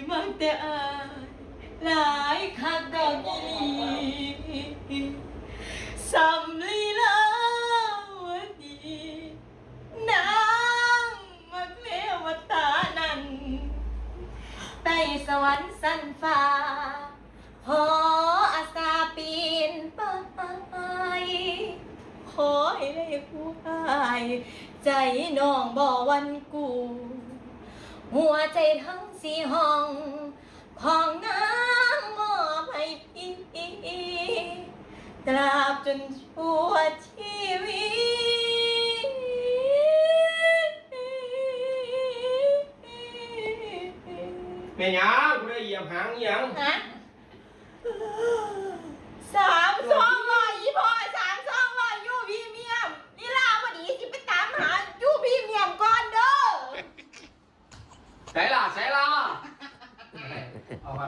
ມັກແຕ່ອ້າຍຫຼາຍຄັກດອກອີ່ຫຼີ ສ່ຳລີລາວະດີ ນາງມັກເລວະຕານັ້ນ ໄຕ່ສະຫວັນຊັ້ນຟ້າ ຂໍອາສາປີນໄປ ຂໍໃຫ້ໄດ້ຜູ້ອ້າຍ ໃຈນ້ອງບໍ່ຫວັ່ນກູ ຫົວໃຈທັງສີ່ຫ້ອງ ຂອງນາງມອບໃຫ້ພີ່ ຕາບຈົນຊົ່ວຊີວິດ. ແມ່ນຫຍັງ? ຜູ້ໃດຢຽບຫາງອີ່ຫຍັງ? ຮະ? ສາມຊອງຮ້ອຍ ອີ່ພໍ່ ສາມຊອງຮ້ອຍ ຢູ່ພຣີມຽມ ລີລາບໍ່ດີ ຊິໄປຕາມຫາຢູ່ພຣີມຽມກ່ອນເດີ້. ໃສລະ ໃສລະ? ເອົາມາ